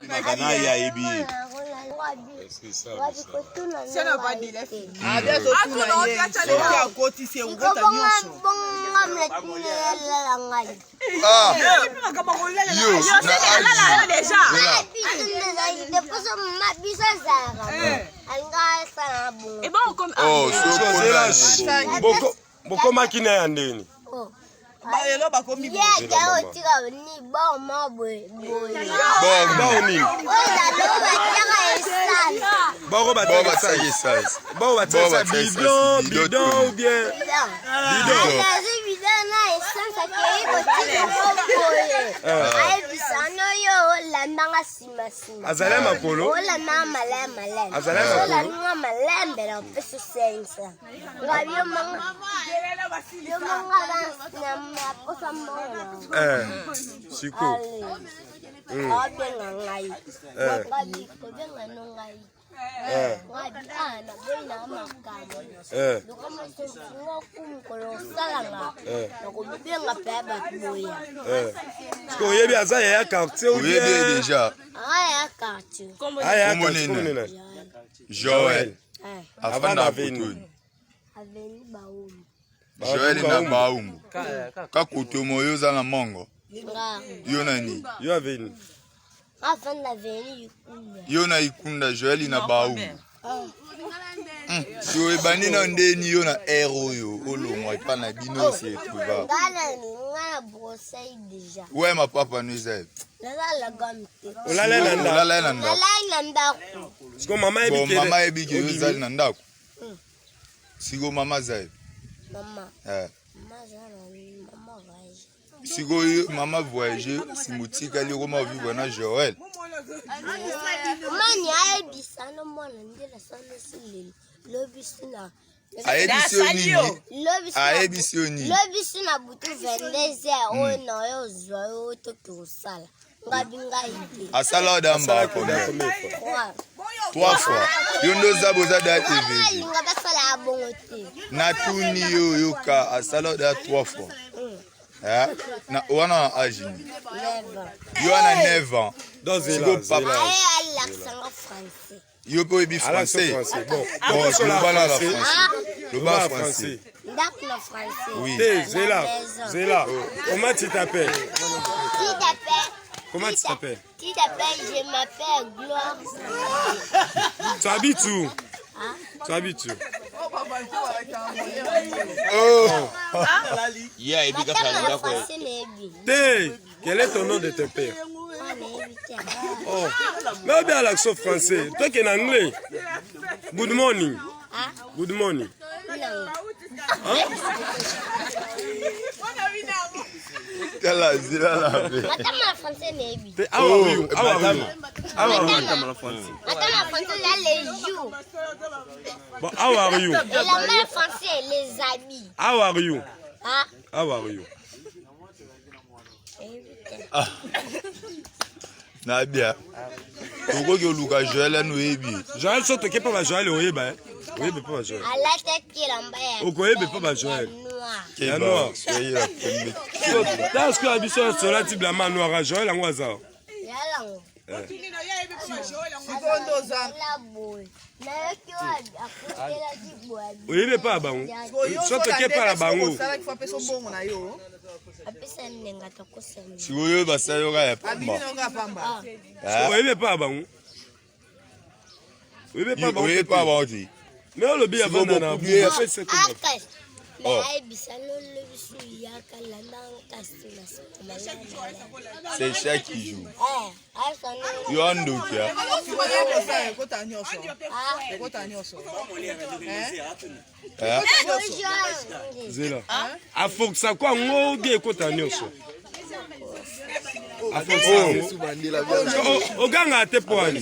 Bimaka na ye ayebi ye. Bokomaki na ya ndeni. Lelo bakomi otika ni bor moko boye Bor nini? Bor batiaka essence. Bor batiaka bidon, bidon ou bien bidon. Azwi bidon na essence akei kotika ngo boye. Ayebisa no yo olandanga nsima nsima. Azali ya makolo. Olandanga malaya malaya. Azali ya makolo. Olandanga malembe na opesa 500. Eh, siko abenga ngai kobenga no ngai naboyi na makambo mokolo osalanga nakobenga mpe ya bato boya. Siko oyebi aza yaya quartier? Oyebi ye déjà? Aya quartier. Aya Kombo nini? Joel. Afanda avenue. Avenue Baumbu. Joel na Baumbu. Kakotomo yo oza na mongo. Yo nani? Yo avenue. Afanda avenue Ikunda. Yo na Ikunda, Joel na Baumbu. So ebandi na ndeni yo na air oyo olongwa epa na bino se retrouva. Nga na Brosseil déjà. Ouais, ma papa no eza. Nazala gam te. Olala na ndako? Olala na ndako. Nalai na ndako. Siko mama yebi Bon, ke mama yebi ke yo ozali na ndako. Siko mama aza ye. Mama. Eh. Mama aza na mama voyage. Sikoyo mama voyage, nsima otikali okoma ovivre na Joel. Mani ayebisa no mwana nde nasalisi lelo lobi sina. Ayebisi yo nini? Lobi sina. Ayebisi yo nini? Lobi sina butu 22h oyo na yo ozwa yo toki kosala ngabi ngai te. Asala oyo damba combien? Trois. Trois fois. Yo nde oza boza da Mama evg. alinga basala ya bongo te. Natuni yo, yoka, asala oyo da trois fois. Eh? Na wana na age nini? Never. Yo wana 9 ans. Donc Siko zela papa. zela. Aye alakisanga français. Yo mpe oyebi Alakisa français? français. Bon, Bon, Bon, loba na la français. français. Loba Loba français. français. Ndako na français. Oui. Te, zela, maison. zela. Comment tu t'appelles? Tu t'appelles? Comment tu t'appelles? Tu t'appelles? Je m'appelle Gloire. Tu habites où? Tu habites où? Oh! Ye ayebi kaka Matanga na ndako ya français nayebi. Te, quel est ton nom de ton père? Nga nayebi te. Oh. Mais obi alakisa français. Toi qui es en anglais. Good morning. Ah, Good morning. non. Tala zela na be. Matanga na français nayebi. Te, how are you? How are you? How are you? Matanga na français là les jours. Bon, how are you? Et la main français les habits. How are you? Ah, How are you? nayebi te. Nabia. Tokoki oluka Joel anu oyebi. Joël so toke pa ba Joël oyeba eh. Oyebe pa ba Joël. Alataki elamba ya Okoyebe pa ba Joël. noir. Ya noir. Soyela pembe. Ta sikoyo ya biso ya solati blama noir ya Joël yango aza. Yalango. Sikoyo nde oza La boye. Nayoki oyo akotelaki boye. Oyebi pa bango. So toke pa na bango. Osalaki fo apesa mbongo na yo. Apesa ndenge atokosana. Sikoyo basali yoka ya Abimi pamba. na yo kaka pamba. Eh? Oyebi pa bango. Oyebi pa bango. Oyebi pa bango te. Mais olobi ya vanda na Sikoyo apesa komba. Akas. Oh. Mais ayebisa nolobi su yaka landa kasi na nsima. C'est chaque jour. Eh, ayebisa no. Yo andoki ya. Sikoyo ekota nyonso. Ekota nyonso. Eh? Bonjour. Zela. Afokisa ko yango obi ekota nyonso. Afokisa yango. Oganga te po ani.